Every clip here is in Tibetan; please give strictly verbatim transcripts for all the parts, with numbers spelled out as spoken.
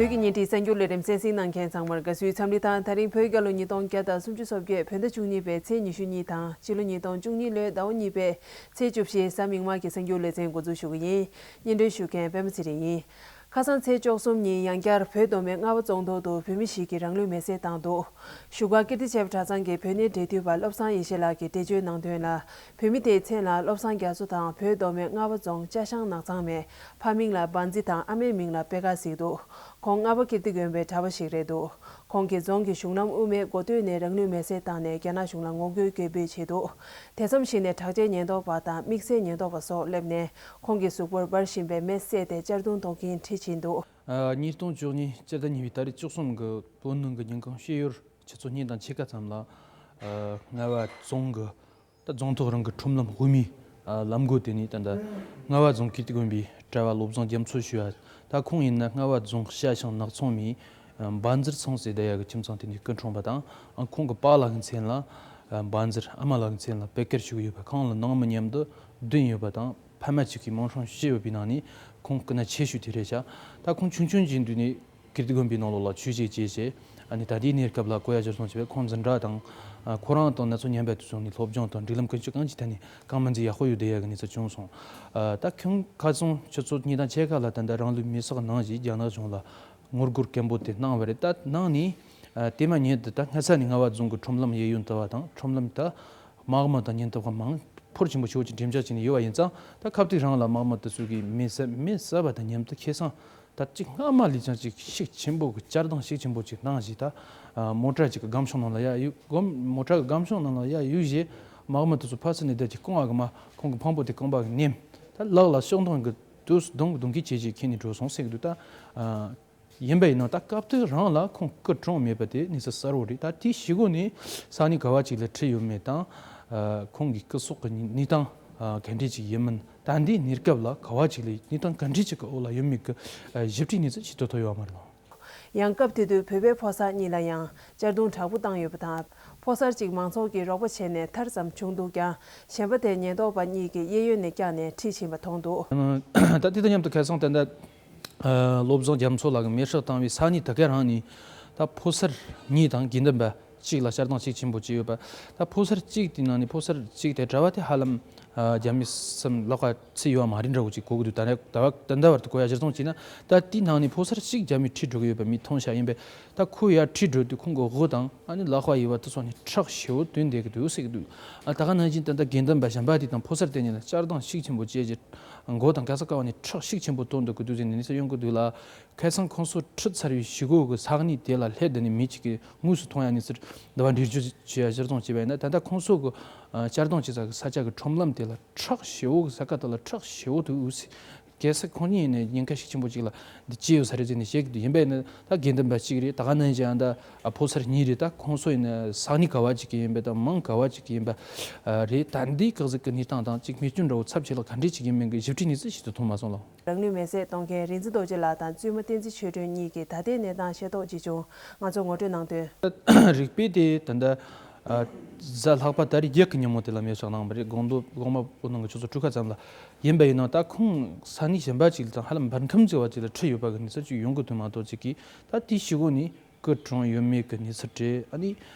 བོད་ཀྱི་བརྙན་འཕྲིན་གསར་འགྱུར་ལས་རིམ་གསན་གཟིགས་གནང་མཁན་ཚང་མར་དགའ་བསུའི་འཚམས་འདྲི་དང་། ད་རིང་བོད་རྒྱལ་ལོ་ཉིས་སྟོང་བརྒྱ་དང་སུམ་ཅུ་སོ་བརྒྱད་བོད་ཟླ་བཅུ་གཉིས་པའི་ཚེས་ཉི་ཤུ་གཉིས་དང་། ཕྱི་ལོ་ཉིས་སྟོང་བཅུ་གཉིས་ལོའི་ཟླ་བ་གཉིས་པའི་ཚེས་བཅུ་བཞི་གཟའ་མིག་དམར་གྱི་གསར་འགྱུར་ལེ་ཚན་འགོ་འཛུགས་ཞུ་གི་ཡིན། སྙན་སྒྲོན་ཞུ་མཁན་པད་མ་ཚེ་རིང་ཡིན། ཁ་སང་ཚེས་བཅུ་གསུམ་ཉིན་ཡང་བསྐྱར་བོད་མདོ་སྨད་རྔ་བ་རྫོང་ཐོག་ཏུ་བོད་མི་ཞིག་གིས་རང་ལུས་མེར་སྲེག་བཏང་འདུག་བཞུགས་སྒར་ཀིརྟི་བྱེས་པ་གྲྭ་ཚང་གི་བོད་གནས་འབྲེལ་མཐུད་པ་བློ་བཟང་ཡེ་ཤེས་ལགས་ཀྱིས་འགྲེལ་བརྗོད་གནང་དོན་ལ། བོད་མི་དེའི་མཚན་ལ་བློ་བཟང་རྒྱ་མཚོ་དང་། བོད་མདོ་སྨད་རྔ་བ་རྫོང་ཅ་ཤང་ནགས་ཚང་མས། ཕ་མིང་ལ་འབའ་འཛི་དང་ཨ་མའི་མིང་ལ་པེ་ཀ་ཟེར་འདུག་ཁོང་རྔ་བ་ཀིརྟི་དགོན་པའི་གྲྭ་པ་ཞིག་རེད་འདུག་ཁོང་གིས་རྫོང་གི་གཞུང་ལམ་དབུ་མའི་འགོ་སྟོད་ནས་རང་ལུས་མེར་སྲེག་བཏང་ནས་རྒྱ་ནག་གཞུང་ལ་ངོ་རྒོལ་སྐད་འབོད་བྱས་འདུག་དེ་མཚམས་ཤིག་ནས་དྲག་ཆས་ཉེན་རྟོག་པ་དང་དམིགས་བསལ་ཉེན་རྟོག་པ་སོགས་སླེབས་ནས། ཁོང་གི་གཟུགས་པོར་འབར་བཞིན་པའི་མེ་བསད་དེ་གཅར་རྡུང་གཏོང་མཁན་ཁྲིད་ཕྱིན་འདུག་ཉིས་སྟོང་བཅུ་གཉིས་སྤྱི་ཟླ་གཉིས་པའི་ཏ་རིག་བཅུ་གསུམ་གྱི་བོད་ནང་གི་ཉིན་གུང་ཕྱེད་ཡོལ་ཆུ་ཚོད་གཉིས་དང་ཕྱེད་ཀ་ཙམ་ལ། རྔ་བ་རྫོང་གི་ད་རྫོང་ཐོག་རང་གི་ཁྲོམ་ལམ་དབུ་མའི་ལམ་སྒོ་དེ་ནས། ད་ལྟ་རྔ་བ་རྫོང་ཀིརྟི་དགོན་པའི་གྲྭ་པ་བློ་བཟང་རྒྱ་མཚོ་ཞུ་བ། ད་ཁོང་ཡིན་ན་རྔ་བ་རྫོང་ཤ་ཞང་ནགས་ཚང་མའི་འབའ་འཛིར་ཚང་ཟེར་བསྡད་ཡག་གི་ཁྱིམ་ཚང་དེ་ནས་སྐུ་འཁྲུངས་པ་དང་། ཁོང་གི་པཱ་ལགས་ཀྱི་མཚན་ལ་འབའ་འཛིར། ཨ་མ་ལགས་ཀྱི་མཚན་ལ་པེ་ཀར་ཞུ་གི་ཡོད་པ། ཁོང་ལ་ནང་མི་མཉམ་དུ་བདུན་ཡོད་པ་དང་། ཕ་མ་གཅིག་གི་མིང་སྲིང་བཞི་ཡོད་པའི་ནང་ནས་ཁོང་སྐུ་ན་ཆེ་ཤོས་དེ་རེད་ཤག་ད་ཁོང་ཆུང་ཆུང་གི་དུས་ནས་ཀིརྟི་དགོན་པའི་ནང་ལོགས་ལ་ཆོས་ཞུགས་བྱས་བྱས། ཨ་ནི་ད་ལྟའི་གནས་སྐབས་ལ་གོ་ཡ་གཞིར་བཟུང་བྱས་པས། ཁོང་འཛིན་གྲྭ་དང་ཁོ་རང་དང་ན་ཚོད་མཉམ་པ་དེ་ཚོ་ནས་སློབ་སྦྱོང་དང་སྒྲིག་ལམ་ཀུན་སྤྱོད་གང་ཅིའི་ཐད་ནས་གང་མིན་ཚད་ཡག་པོ་ཡོད་བསྡད་ཡག་གི་གནས་ཚུལ་བྱུང་སོང་། ད་ཁོང་ཁ་སང་ཆུ་ཚོད་གཉིས་དང་ཕྱེད་ཀ་ལ་ད་ལྟ་རང་ལུས་མེར་སྲེག་གནང་རྗེས་རྒྱ་ནག་གཞུང་ལ་ངོ་རྒོལ་སྐད་འབོད་དེ་གནང་བ་རེད། ད་གནང་ནས་དེ་མ་ཉིད་དུ་ད་སྔ་ས་ནས་རྔ་བ་རྫོང་གི་ཁྲོམ་ལམ་གཡས་གཡོན་དུ་བ་དང་། ཁྲོམ་ལམ་ད་དམག་མི་དང་ཉེན་རྟོག་པ་མང་ཕོར་ཆེན་པོ་ཆེ་བོ་ཅིག་འགྲེམས་འཇོག་བྱས་ནས་ཡོད་པ་ཡིན་ཙང་། ད་སྐབས་དེ་རང་ལ་དམག་མི་དེ་ཚོ་གིས་མེ་བསད་མེ་བསད་པ་དང་མཉམ་དུ་ཁ་སང་ད་ཅིག་སྔ་མ་ལས་ཀྱང་ཅིག་ཤུགས་ཆེན་པོ་གི་གཅར་རྡུང་ཤུགས་ཆེན་པོ་ཅིག་གནང་བཞིན། ད་མོ་ཊ་ཅིག་གི་སྒམ་ཤོང་ནང་ལ་ཡར་གཡུག་སྒམ་མོ་ཊ་གི་སྒམ་ཤོང་ནང་ལ་ཡར་གཡུག་བཞིན། དམག་མི་དེ་ཚོ་ཕར་ཚུར་ནས་བསྡད་ཀྱི་རྐང་བ་གི་མར་ཁོང་གི་ཕང་པོ་དེ་རྐང་པ་གིས་མནན། ད་ལག་ལ་ཤོག་སྡོང་གིས་དུས་སུ་རྡུང་གི་རྡུང་གི་བྱས་བྱས་ཁྱེར་ནས་འགྲོ་སོང་ཟེར་གི་འདུག་ད་ཡིན་པ་ཡིན་ན། ད་སྐབས་དེ་རང་ལ་ཁོང་སྐུ་གྲོངས་མེད་པ་དེ་གནས་ཚུལ་གསལ་བོ་རེད། ད་དེའི་གཞུག་གུ་ནས་ས་གནས་ག་བ་ཅིག་ལ་ཁྲིད་ཡོད་མེད་དང་། ཁོང་གི་སྐུ་སྲོག་གི་གནས་སྟངས་ག་འདྲས་ཅིག་ཡིན་མིན། ད་ལྟའི་གནས་སྐབས་ལ་ག་བ་ཅིག་ལ་གནས་སྟངས་ག་འདྲས་ཅིག་གི་འོག་ལ་ཡོད་མེད་ཀྱི་ཞིབ་ཕྲའི་གནས་ཚུལ་ཞིབ་ཏུ་ཐོན་ཡོད་མ་རེད། ཡང་སྐབས་དེ་དུས་བོད་པའི་ཕོ་གསར་གཉིས་ལ་ཡང་གཅར་རྡུང་དྲག་པོ་བཏང་ཡོད་པ་དང་། ཕོ་གསར་གཅིག་མང་ཚོགས་ཀྱིས་རོགས་པ་བྱས་ནས་ཐར་ཙམ་བྱུང་འདུག་ཀྱང་། གཞན་པ་དེ་ཉེན་རྟོག་པ་གཉིས་ཀྱིས་གཡས་གཡོན་ནས་བཀྱགས་ནས་ཁྲིད་ཕྱིན་པ་མཐོང་འདུག་ད་དེ་དང་མཉམ་དུ་ཁ་སང་ད་ལྟ་བློ་བཟང་རྒྱ་མཚོ་ལགས་ཀྱིས་མེར་སྲེག་བཏང་བའི་ས་གནས་དེ་ག་རང་ནས། ད་ཕོ་གསར་གཉིས་དང་དགེ་འདུན་པ་གཅིག་ལ་གཅར་རྡུང་ཤུགས་ཆེན་པོ་བྱས་ཡོད་པ། ད་ཕོ་གསར་གཅིག་དེའི་ནང་ནས་ཕོ་གསར་གཅིག་དེ་གྲྭ་པ་དེ་ཧ་ལམ་རྒྱ་མི་གསུམ་ལག་པ་ཚུད་ཡོད་མ་རེད་འདྲ་བོ་ཅིག་གོ་གི་འདུག་ད་ད་ད་ལྟ་བར་དུ་གོ་ཡ་གཞིར་བཟུང་བྱས་ན། ད་དེའི་ནང་ནས་ཕོ་གསར་གཅིག་རྒྱ་མིས་ཁྲིད་འགྲོ་གི་ཡོད་པ་མིག་མཐོང་ཤག་ཡིན་པས། ད་ཁོ་ཡར་ཁྲིད་འགྲོ་དུས་ཁོང་གི་དབུ་དང་ཨ་ནི་ལག་པ་ཡི་བ་དེ་ཚོ་ནས་ཁྲག་ཞེ་བོ་བཏོན་བསྡད་ཀྱི་འདུག་ཟེར་གྱི་འདུག་ཨ། ད་ག་ནང་བཞིན་ད་ལྟ་དགེ་འདུན་པ་གཞན་པ་དེ་དང་ཕོ་གསར་དེ་གཉིས་ལ་གཅར་རྡུང་ཤུགས་ཆེན་པོ་བྱས་རྗེས་མགོ་དང་ག་ས་ག་བ་ནས་ཁྲག་ཤུགས་ཆེན་པོ་བཏོན་འདུག་གི་འདུག་ཟེར་ནས་གནས་ཚུལ་ཡོང་གི་འདུག་ལ། ཁ་སང་ཁོང་ཚོ་ཁྲིད་ཚར་བའི་གཞུག་གུ་གི་ས་གནས་དེ་ལ་སླེབས་དེ་ནས་མི་གཅིག་གིས་དངོས་སུ་མཐོང་ཡ་གནས་ཚུལ་འདི་བ་འགྲེལ་བརྗོད་བྱས་ཡ་གཞིར་བཟུང་བྱས་པ་ཡིན་ན། ད་ལྟ་ཁོང་ཚོ་གི་གཅར་རྡུང་བྱེད་ས་གི་ས་ཆ་གི་ཁྲོམ་ལམ་དེ་ལ་ཁྲག་ཞེ་བོ་གི་ས་ཁ་དེ་ལ་ཁྲག་ཞེ་བོ་འདུག་ཟེར། གལ་སྲིད་ཁོང་གཉིས་ཡིན་ན་ཉེན་ཁ་ཤུགས་ཆེན་པོ་ཅིག་ལ་འདི་སྐྱེས་ཡོད་ས་རེད་ཟེར་ནས་བཤད་ཀྱི་འདུག་ཡིན་པས་ན་ད་དགེ་འདུན་པ་གཅིག་རེད། ད་ག་ནང་བཞིན་ཨ་ད་ཕོ་གསར་གཉིས་རེད། ད་ཁོང་ཚོ་ཡིན་ན་ས་གནས་ག་བ་ཅིག་གི་ཡིན་པ་དང་མིང་ག་བ་ཅིག་གི་ཡིན་པ་རེད། ད་འདིའི་སྐབས་སུ་གི་གནས་སྟངས་དང་གཅིག་རྨས་སྐྱོན་འདྲ་བོ་ཚབས་ཆེ་ལ་ག་འདྲས་ཅིག་ཡིན་མིན་གྱི་ཞིབ་ཕྲའི་གནས་ཚུལ་ཞིབ་ཏུ་ཐོན་མ་སོང་ལ། རང་ལུས་མེར་སྲེག་གཏོང་མཁན་རིག་འཛིན་རྡོ་རྗེ་ལགས་དང་བཙུན་མ་བསྟན་འཛིན་ཆོས་སྒྲོན་གཉིས་ཀྱིས་ད་ལྟའི་གནས་སྟངས་ཤེས་རྟོགས་བྱེད་བྱུང་། ང་ཚོ་ངོ་སྤྲོད་གནང་དོན། རིག་པའི་དེ་ད་ལྟ་གཟའ་ལྷག་པ་ཏ་རིག་བརྒྱད་ཀྱི་ཉིན་མོ་དེ་ལ་མེར་སྲེག་གནང་བ་རེད། དགོང་དྲོ་དགོང་མོ་བོད་ནང་གི་ཆུ་ཚོད་དྲུག་ཁ་ཙམ་ལ། ཡིན་པ་ཡིན་ན་ད་ཁོང་ས་གནས་གཞན་པ་ཅིག་ལ་དང་ཧ་ལམ་འབར་ཁམས་ཅིག་བ་ཅིག་ལ་ཁྲིད་ཡོད་པ་གི་གནས་ཚུལ་ཅིག་ཡོང་གི་འདུག་མ་གཏོགས་ཅིག་གིས་ད་དེའི་གཞུག་གུ་ནས་སྐུ་གྲོངས་ཡོད་མེད་ཀྱི་གནས་ཚུལ་རེད། ཨ་ནི་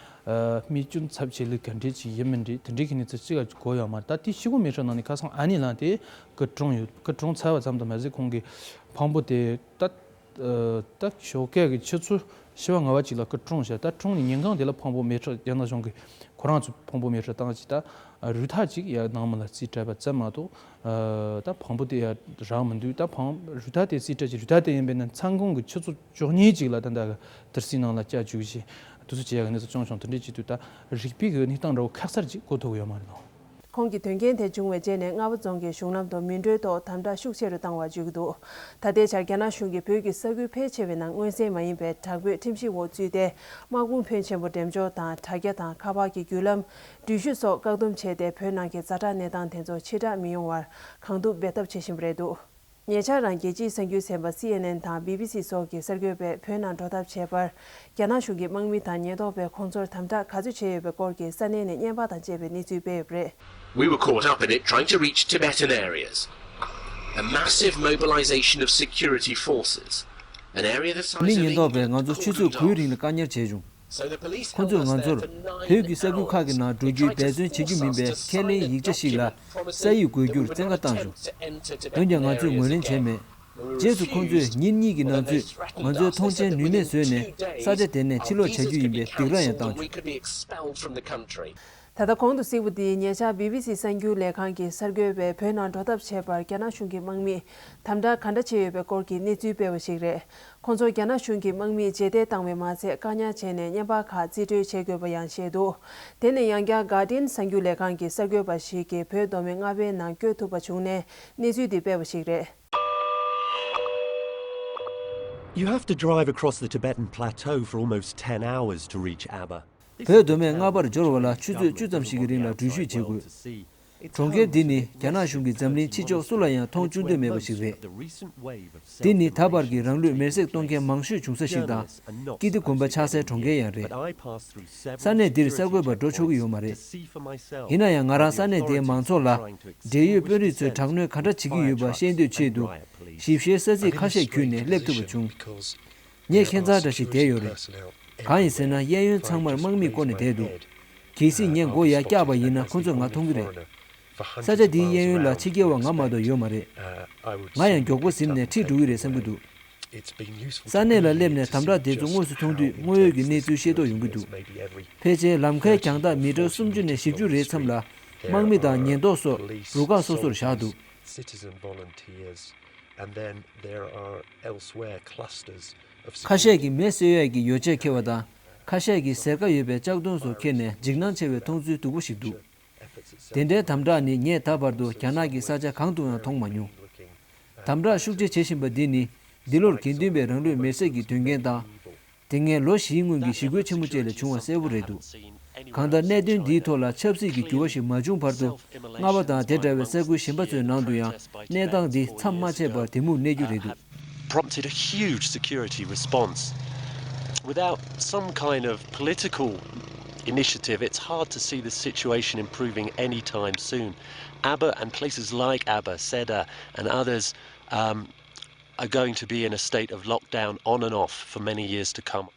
རྨས་སྐྱོན་ཚབས་ཆེ་ལུགས་ག་འདྲས་ཅིག་ཡིན་མིན་རེད། དེ་འདྲས་ཀྱི་གནས་ཚུལ་ཅིག་ག་གོ་ཡོད་མ་རེད། ད་དེའི་གཞུག་གུ་མེར་སྲེག་གནང་ནས་ཁ་སང་ཨ་ནེ་ལགས་དེ་སྐུ་གྲོངས་ཡོད། སྐུ་གྲོངས་ཚར་བ་ཙམ་དུ་མ་ཟད་ཁོང་གི་ཕང་པོ་དེ་ད་ད་ཞོགས་ཀས་ཀྱི་ཆུ་ཚོད་བཞི་པ་ལྔ་པ་ཅིག་ལ་སྐུ་གྲོངས་ཤག་ད་གྲོངས་ནས་ཉིན་གང་དེ་ལ་ཕང་པོ་མེར་སྲེག་རྒྱ་ནག་གཞུང་གིས་ཁོ་རང་ཚོ་ཕང་པོ་མེར་སྲེག་བཏང་ཅིག་ད་རུ་ཐག་ཅིག་ཡར་ནང་མི་ལ་རྩིས་སྤྲད་པ་ཙམ་མ་གཏོགས། ད་ཕང་པོ་དེ་ཡར་རག་མི་འདུག་ད་ཕང་རུ་ཐག་དེ་རྩིས་སྤྲད་ཅིག་རུ་ཐག་དེ་ཡིན་པས་ན་མཚན་གུང་གི་ཆུ་ཚོད་བཅུ་གཉིས་ཅིག་ལ་ད་ལྟ་གི་དུར་སའི་ནང་ལ་བསྐྱལ་བཅུག་བཞིན་དུ་ཚོད་བྱེད་ཡག་གི་གནས་ཚུལ་བྱུང་བྱུང་། དེ་འདྲས་བྱེད་དུས་ད་རིག་པའི་གི་གནས་སྟངས་འདྲ་བོ་ཁག་གསར་ཅིག་གོ་ཐུབ་ཡོད་མ་རེད་ལགས། ཁོང་གི་དོན་རྐྱེན་དེ་བྱུང་བའི་རྗེས་ནས་རྔ་བ་རྫོང་གིས་གཞུང་ལམ་དུ་མི་འགྲོའི་ཐོག་དམ་དྲག་ཤུགས་ཆེ་རུ་བཏང་བ་བརྗོད་ཀྱི་འདུག་ད་ལྟའི་ཆར་རྒྱ་ནག་གཞུང་གིས་བོད་ཀྱི་ས་ཁུལ་ཕལ་ཆེ་བའི་ནང་མངོན་གསལ་མ་ཡིན་པའི་དྲག་པོའི་ཁྲིམས་གཞི་འོག་བཙུད་དེ། དམག་དཔུང་ཕོན་ཆེན་པོ་འགྲེམས་འཇོག་དང་། དྲ་རྒྱ་དང་ཁ་པར་གྱི་བརྒྱུད་ལམ། འགྲུལ་བཞུད་སོགས་བཀག་སྡོམ་བྱས་ཏེ། བོད་ནང་གི་ཛ་དྲག་གནས་སྟངས་དེ་ཚོ་ཆེ་དྲགས་མི་ཡོང་བར་གང་ཐུབ་འབད་ཐབས་བྱེད་བཞིན་པ་རེད་འདུག་ཉེ་ཆར་རང་རྒྱལ་སྤྱིའི་གསར་འགྱུར་ཚན་པ་སི་ཨེན་ཨེན་དང་བི་བི་སི་སོགས་ཀྱིས་གསར་འགོད་པས་བོད་ནང་འགྲོ་ཐབས་བྱས་པར། རྒྱ་ནག་གཞུང་གི་དམག་མི་དང་ཉེན་རྟོག་པས་ཁོང་ཚོར་དམ་དྲག་ག་ཚོད་བྱས་ཡོད་པའི་སྐོར་གྱི་ས་གནས་ནས་བརྙན་པར་དང་བཅས་པའི་གནས་ཚུལ་སྤེལ་ཡོད་པ་རེད། We were caught up in it trying to reach Tibetan areas. A massive mobilization of security forces. མི་ཉེན་རྟོག་པས་ང་ཚོ་ཆུ་ཚོད་དགུའི་རིང་ལ་བཀག་ཉར་བྱས་བྱུང་། ཁོ་ཚོས་ང་ཚོར་བོད་ཀྱི་ས་ཁུལ་ཁག་གི་ནང་འགྲོ་རྒྱུའི་འབད་བརྩོན་བྱེད་རྒྱུ་མིན་པའི་ཁས་ལེན་ཡིག་ཆ་ཞིག་ལ་ས་ཡིག་འགོད་རྒྱུར་བཙན་བཀའ་བཏང་བྱུང་། འོན་ཀྱང་ང་ཚོས་ངོས་ལེན་བྱས་མེད། རྗེས་སུ་ཁོང་ཚོས་ཉིན་གཉིས་ཀྱི་ནང་ཚུད་ང་ཚོའི་ཐོངས་མཆན་ནུས་མེད་བཟོས་ནས་ས་ཆ་དེ་ནས་ཕྱིར་ལོག་བྱ་རྒྱུ་ཡིན་པའི་སྡིགས་ར་ཡང་བཏང་བྱུང་། ད་ལྟ་གོང་དུ་གཟིགས་པ་འདི་ཉེ་ཆར་བི་བི་སི་གསར་འགྱུར་ལས་ཁང་གིས་གསར་འགོད་པས་བོད་ནང་འགྲོ་ཐབས་བྱེད་པར་རྒྱ་ནག་གཞུང་གི་དམག་མིས་དམ་དྲག་ག་འདྲ་བྱས་ཡོད་པའི་སྐོར་གྱི་གནས་ཚུལ་སྤེལ་བ་ཞིག་རེད། ཁོང་ཚོར་རྒྱ་ནག་གཞུང་གི་དམག་མིས་རྗེས་འདེད་བཏང་བས་མ་ཚད་བཀག་ཉར་བྱས་ནས་བརྙན་པར་ཁག་རྩིས་སྤྲོད་བྱེད་དགོས་པ་ཡང་བཤད་འདུག་དེ་ནས་ཡང་བསྐྱར་Guardian གསར་འགྱུར་ལས་ཁང་གི་གསར་འགོད་པ་ཞིག་གིས་བོད་མདོ་སྨད་རྔ་བའི་ནང་བསྐྱོད་ཐུབ་པ་བྱུང་ནས་གནས་ཚུལ་འདི་སྤེལ་བ་ཞིག་རེད། You have to drive across the Tibetan plateau for almost ten hours to reach Aber. བོད་མདོ་སྨད་རྔ་པར་འབྱོར་བ་ལ་ཆུ་ཚོད་བཅུ་ཙམ་ཞིག་གི་རིང་ལ་འགྲུལ་བཞུད་བྱེད་དགོས། གྲོང་ཁྱེར་འདི་ནི་རྒྱ་ནག་གཞུང་གིས་འཛམ་གླིང་ཕྱི་ཕྱོགས་སུ་ལ་ཡང་མཐོང་བཅུག་འདོད་མེད་པ་ཞིག་རེད། འདི་ནི་ད་བར་གྱི་རང་ལུས་མེར་སྲེག་གཏོང་མཁན་མང་ཤོས་བྱུང་ས་ཞིག་དང་། ཀིརྟི་དགོན་པ་ཆགས་སའི་གྲོང་ཁྱེར་ཡང་རེད། ས་གནས་འདིར་གསར་འགོད་པར་འགྲོ་ཆོག་གི་ཡོད་མ་རེད། ཡིན་ན་ཡང་ང་རང་ས་གནས་དེའི་མང་ཚོགས་ལ་འབྲེལ་ཡོད་དཔོན་རིགས་ཚོས་དྲག་གནོན་ག་འདྲ་བྱེད་ཀྱི་ཡོད་པ་ཤེས་འདོད་ཆེད་དུ་ཞིབ་བཤེར་ས་ཚིགས་ཁ་ཤས་བརྒྱུད་ནས་སླེབས་ཐུབ་པ་བྱུང་། ངས་ཁྱད་མཚར་འདྲ་ཞིག་བསྡད་ཡོད་རེད། གང་ཡིན་ཟེར་ན་གཡས་གཡོན་ཚང་མར་དམག་མིས་བསྐོར་ནས་བསྡད་འདུག་གལ་སྲིད་ངས་མགོ་ཡར་བཀྱགས་པ་ཡིན་ན་ཁོ་ཚོས་ང་མཐོང་གི་རེད། ས་ཆ་འདིའི་གཡས་གཡོན་ལ་ཕྱི་རྒྱལ་བ་ང་མ་གཏོགས་ཡོད་མ་རེད། ང་ཡང་མགྱོགས་པོ་ཟིན་ནས་ཁྲིད་འགྲོ་གི་རེད་བསམ་གྱི་འདུག་ས་གནས་ལ་སླེབས་ནས་དམ་དྲག་དེ་ཚོ་དངོས་སུ་མཐོང་དུས་དངོས་ཡོད་ཀྱི་གནས་ཚུལ་ཤེས་རྟོགས་ཡོང་གི་འདུག་ཕལ་ཆེར་ལམ་ཁའི་རྒྱང་ཐག་མི་ཊར་སུམ་ཅུ་ནས་བཞི་བཅུ་རེའི་མཚམས་ལ་དམག་མི་དང་ཉེན་རྟོག་སོགས་རུ་ཁག་སོ་སོར་བཞག་འདུག Citizen volunteers, and then there are elsewhere clusters of ཁ་ཤས་ཀྱིས་མེ་གསོད་ཡས་ཀྱི་ཡོ་བྱད་འཁྱེར་བ་དང་། ཁ་ཤས་ཀྱིས་གཟེར་ཁ་ཡོད་པའི་ལྕགས་དོང་སོགས་འཁྱེར་ནས་འཇིགས་སྣང་ཆེ་བའི་མཐོང་ཚུལ་སྡུག་པོ་ཞིག་འདུག་དེ་འདྲའི་དམ་དྲག་ནི་ངས་ད་བར་དུ་རྒྱ་ནག་གི་ས་ཆ་གང་དུ་ཡང་མཐོང་མ་མྱོང་། དམ་དྲག་ཤུགས་ཆེ་བྱེད་བཞིན་པ་འདི་ནི་འདི་ལོར་དགེ་འདུན་པའི་རང་ལུས་མེར་སྲེག་གི་དོན་རྐྱེན་དང་། དེ་སྔའི་ལོ་བཞིའི་སྔོན་གྱི་ཞི་རྒོལ་ཆེན་མོ་བཅས་ལས་བྱུང་བ་གསལ་པོ་རེད་འདུག་གང་ལྟར་གནད་དོན་འདིའི་ཐོག་ལ་ཆབ་སྲིད་ཀྱི་འགྱུར་བ་ཞིག་མ་བྱུང་བར་དུ་རྔ་པ་དང་དེ་འདྲ་བའི་ས་ཁུལ་གཞན་པ་ཚོའི་ནང་དུ་ཡང་གནས་སྟངས་འདི་མཚམས་མ་ཆད་པར་དེ་མུར་གནས་རྒྱུ་རེད་འདུག Prompted a huge security response. Without some kind of political initiative, it's hard to see the situation improving anytime soon. Aber and places like Aber, Sedah and others um, are going to be in a state of lockdown on and off for many years to come.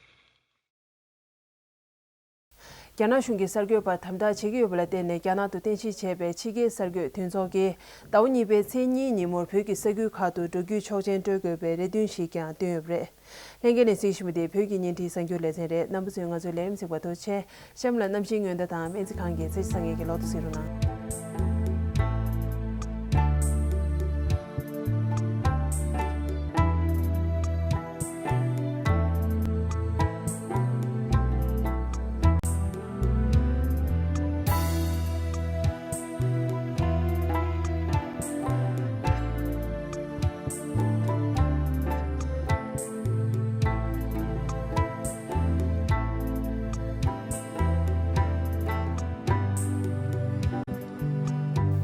རྒྱ་ནག་གཞུང་གིས་གསར་འགོད་པར་དམ་དྲག་བྱེད་ཀྱི་ཡོད་པ་ལ་བརྟེན་ནས་རྒྱ་ནག་ཏུ་རྟེན་གཞི་བྱས་པའི་ཕྱི་རྒྱལ་གསར་འགོད་མཐུན་ཚོགས་ཀྱིས་ཟླ་བ་གཉིས་པའི་ཚེས་གཉིས་ཉིན་མོར་བོད་ཀྱི་ས་ཁུལ་ཁག་ཏུ་འགྲོ་རྒྱུའི་ཆོག་མཆན་སྤྲོད་དགོས་པའི་རེ་འདུན་ཞིག་ཀྱང་བཏོན་ཡོད་པ་རེད། ལྷན་རྒྱས་ནས་གཟིགས་བཞིན་པ་དེ་བོད་ཀྱི་བརྙན་འཕྲིན་གསར་འགྱུར་ལེ་ཚན་རེད། རྣམ་པ་ཚོས་ང་ཚོའི་ལས་རིམ་གཟིགས་པར་ཐུགས་རྗེ་ཆེ། གཤམ་ལ་གནམ་གཤིས་སྔོན་བརྡ་དང་སྨན་རྩིས་ཁང་གི་ཚེས་བཅུ་ཚེས་གཉིས་ཀྱི་ལོ་ཐོ་གཟིགས་རོགས་གནང་།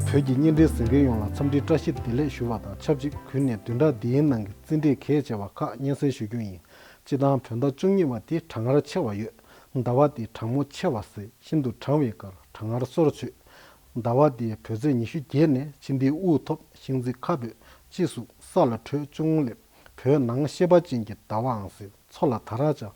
བོད་ཀྱི་བརྙན་འཕྲིན་གཟིགས་མཁན་ཡོངས་ལ་འཚམས་འདྲིའི་བཀྲ་ཤིས་བདེ་ལེགས་ཞུ་བ་དང་ཆབས་ཅིག་གུས་ནས་བདུན་ཕྲག་འདིའི་ནང་གི་རྩིས་འབྲས་གལ་ཆེ་བ་ཁག་སྙན་སེང་ཞུ་རྒྱུ་ཡིན། སྤྱིར་བཏང་བོད་ཟླ་བཅུ་གཉིས་པ་དེ་གྲང་ངར་ཆེ་བ་ཡོད། ཟླ་བ་འདི་གྲང་མོ་ཆེ་བ་ཟེར་ཤིན་ཏུ་གྲང་བའི་ཁར་གྲང་ངར་སོར་ཆུད། ཟླ་བ་འདིའི་བོད་ཚེས་ཉི་ཤུ་བརྒྱད་ནས་ཕྱི་ཟླའི་དབུགས་ཐོབ། ཤིང་རྩི་ཁ་འབོད། དཔྱིད་གཟུགས་ས་ལ་དྲོད་ཅུང་སླེབས། བོད་ནང་ཤེས་པ་ཅན་གྱི་ཟླ་བའང་ཟེར། མཚོ་ལ་དར་ར་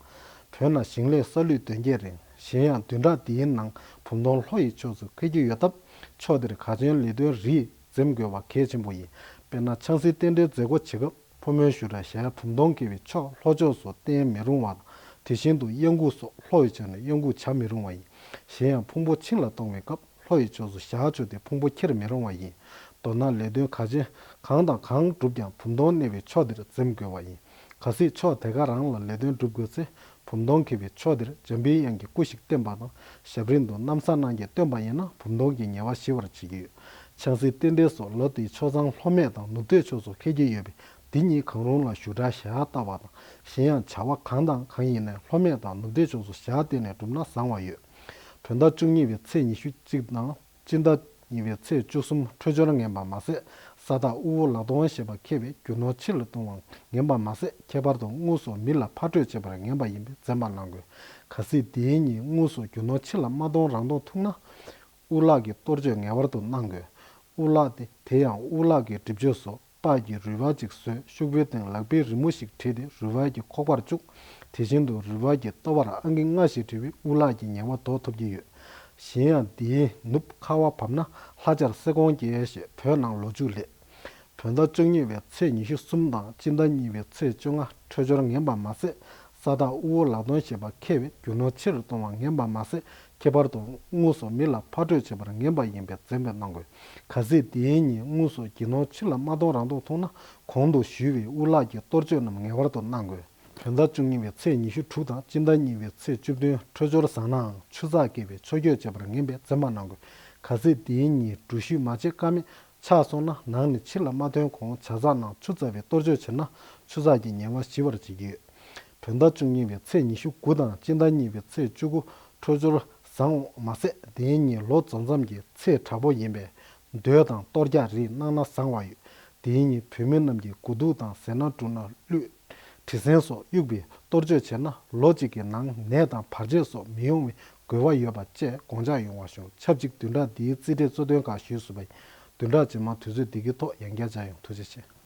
བྱ། བོད་ན་ཞིང་ལས་ས་ལུད་དོན་རྐྱེན་རིང་། གཞན་ཡང་བདུན་ཕྲག་འདིའི་ནང་བུམ་སྟོང་ལྷོ་ཡི་ཕྱོགས་སུ་འཁེལ་རྒྱུ་ཡོད་སྟབས་ཕྱོགས་དེར་ག་ཚོད་ལས་དོན་རིགས་འཛེམ་དགོས་པ་གལ་ཆེན་པོ་ཡིན། དཔེར་ན་ཆང་སའི་རྟེན་འབྲེལ་མཛད་སྒོ་བྱེད་སྐབས་ཕོ་མོའི་བཞུགས་གྲལ་གཞལ་ཡས་བུམ་སྟོང་འཁེལ་བའི་ཕྱོགས་ལྷོ་ཕྱོགས་སུ་བསྟན་མི་རུང་བ་དང་དེ་བཞིན་དུ་གཡང་འགུགས་སོགས་ལྷོ་ཡི་ཕྱོགས་ནས་གཡང་འགུགས་བྱ་མི་རུང་བ་ཡིན། གཞན་ཡང་ཕུང་པོ་ཆིངས་ལ་གཏོང་བའི་སྐབས་ལྷོ་ཡི་ཕྱོགས་སུ་བཞག་ཆོག་སྟེ་ཕུང་པོ་འཁྱེར་མི་རུང་བ་ཡིན། མདོར་ན་ལས་དོན་ག་ཅན་གང་དང་གང་བསྒྲུབས་ཀྱང་བུམ་སྟོང་གནས་པའི་ཕྱོགས་དེར་འཛེམ་དགོས་པ་ཡིན། གལ་སྲིད་ཕྱོགས་དེ་ག་རང་ལ་ལས་དོན་སྒྲུབ་དགོས་ཚེ་བུམ་སྟོང་འཁེལ་བའི་ཕྱོགས་དེར་འཇམ་པའི་དབྱངས་ཀྱི་སྐུ་ཞིག་བསྟན་པ་དང་ཞབས་རིམ་དུ་གནམ་ས་གནང་རྒྱས་བཏོན་པ་ཡིན་ན་བུམ་སྟོང་གི་ཉེས་པ་ཞི་བར་བྱེད་ཀྱི་ཡོད། ཆང་སའི་རྟེན་འབྲེལ་སོགས་ལོ་དེའི་ཆོས་བཟང་ལྷོ་སྨད་དང་ནུབ་སྟོད་ཕྱོགས་སུ་འཁེལ་གྱི་ཡོད་པས་འདི་གཉིས་གང་རུང་ལ་བཞུགས་གྲལ་གཞལ་ཡས་བཏབ་པ་དང་གཞན་ཡང་བྱ་བ་གང་དང་གང་ཡིན་ནའི་ལྷོ་སྨད་དང་ནུབ་སྟོད་ཕྱོགས་སུ་གཞལ་ཡས་བཏབ་ནས་བསྒྲུབས་ན་བཟང་བ་ཡོད། བོད་ཟླ་བཅུ་གཉིས་པའི་ཚེས་ཉི་ཤུ་གཅིག་དང་། སྤྱི་ཟླ་གཉིས་པའི་ཚེས་བཅུ་གསུམ་འཕྲོད་སྦྱོར་ངན་པ་མ་ཟད། ས་བདག་དབུལ་པོ་ལག་སྟོང་ཞེས་པ་མཁས་པས་རྒྱུ་ནོར་ཕྱི་ལ་གཏོང་བ་ངན་པ་མ་ཟད། ཁྱད་པར་དུ་དངོས་སུ་མི་ལ་ཕར་སྤྲོད་བྱེད་པར་ངན་པ་ཡིན་པས་འཛེམ་པ་གནང་དགོས། གལ་སྲིད་དེའི་ཉིན་དངོས་སུ་རྒྱུ་ནོར་ཕྱི་ལ་མ་གཏོང་རང་གཏོང་ཐུག་ན། དབུལ་ལག་གི་གཏོར་བཅོས་ངེས་པར་དུ་གནང་དགོས། དབུལ་ལག་དེ་དེ་ཡང་དབུལ་ལག་གི་སྒྲིབ་བཅོས་སོགས། པགས་ཀྱི་རུས་སྦལ་གཅིག་བཟོས། ཤོག་བུའི་སྟེང་ལག་པའི་རི་མོ་ཞིག་བྲིས་ཏེ་རུས་སྦལ་གྱི་ཁོག་པར་བཅུག་དེ་བཞིན་དུ་རུས་སྦལ་གྱི་ལྟོ་བར་ཨང་ཀི་ལྔ་ཞིག་བྲིས་པས་དབུ་ལག་གི་ངལ་བ་ཟློག་ཐུབ་ཀྱི་ཡོད། གཞན་ཡང་འདིའི་ནུབ་ཁ་བ་བབས་ན་ལྷ་བྱར་སེ་གོང་རྒྱས་ཞེས་བོད་ནང་ལོ་རྒྱུས་ལས། བོད་ཟླ་བཅུ་གཉིས་པའི་ཚེས་ཉི་ཤུ་གསུམ་དང་སྤྱི་ཟླ་གཉིས་པའི་ཚེས་བཅོ་ལྔ་འཕྲོད་སྦྱོར་ངན་པ་མ་ཟད། ས་བདག་དབུལ་པོ་ལ་གཏོང་བྱེད་པ་མཁས་པས་རྒྱུ་ནོར་ཕྱིར་གཏོང་བ་ངན་པ་མ་ཟད། ཁྱད་པར་དུ་དངོས་སུ་མི་ལ་ཕར་སྤྲོད་བྱེད་པར་ངན་པ་ཡིན་པས་འཛེམ་པ་གནང་དགོས། གལ་སྲིད་དེའི་ཉིན་དངོས་སུ་རྒྱུ་ནོར་ཕྱིར་ལ་མ་གཏོང་རང་གཏོང་མཐོང་ན། གོང་དུ་ཞུས་པའི་དབུ་ལག་གི་གཏོར་བཅོས་རྣམས་ངེས་པར་དུ་གནང་དགོས། བོད་ཟླ་བཅུ་གཉིས་པའི་ཚེས་ཉི་ཤུ་དྲུག་དང་སྤྱི་ཟླ་གཉིས་པའི་ཚེས་བཅུ་བདུན་འཕྲོད་སྦྱོར་བཟང་ནའང་ཆུ་ཚགས་བཀལ་བའི་ཆུ་སྐྱོར་བྱེད་པར་ངན་པས་འཛེམ་པ་གནང་དགོས། གལ་སྲིད་དེའི་ཉིན་འགྲུལ་བཞུད་མ་བྱེད་ཀ་མེད་ཆགས་སོང་ན། ནང་ནས་ཕྱི་ལ་མ་ཐོན་གོང་ཇ་ཚགས་ནང་ཆུ་བཙགས་པའི་གཏོར་བཅོས་བྱས་ན་ཆུ་ཚགས་ཀྱི་ངལ་བ་ཞི་བར་བྱེད་ཀྱི་ཡོད། བོད་ཟླ་བཅུ་གཉིས་པའི་ཚེས་ཉི་ཤུ་དགུ་དང་སྤྱི་ཟླ་གཉིས་པའི་ཚེས་བཅུ་དགུ་འཕྲོད་སྦྱོར་བཟང་བ་མ་ཟད། དེའི་ཉིན་ལོ་རྫོགས་མཚམས་ཀྱི་ཚེས་དྲག་པོ་ཡིན་པས། མདོས་དང་གཏོར་རྒྱག་རིགས་གནང་ན་བཟང་བ་ཡོད། དེའི་ཉིན་བུད་མེད་རྣམས་ཀྱིས་དགུ་ཐུག་དང་ཟས་སྣ་བཀྲུས་ན་ལུས། དྲི་སེན་སོགས་གཡུགས་པའི་གཏོར་བཅོས་བྱས་ན་ལོ་གཅིག་གི་ནང་ནད་དང་བར་ཆད་སོགས་མི་ཡོང་བའི་དགོས་པ་ཡོད་པ་བཅས་དགོངས་འཇགས་ཡོང་བ་ཞུ། ཆབས་ཅིག་བདུན་ཕྲག་འདིའི་རྩིས་འབྲས་གཙོ་དོན་ཁག་ཞུས་ཟིན་པ་ཡིན། བདུན་ཕྲག་རྗེས་མ་དུས་ཚོད་འདི་གའི་ཐོག་ཡང་བསྐྱར་མཇལ་ཡོང་། ཐུགས་རྗེ་ཆེ།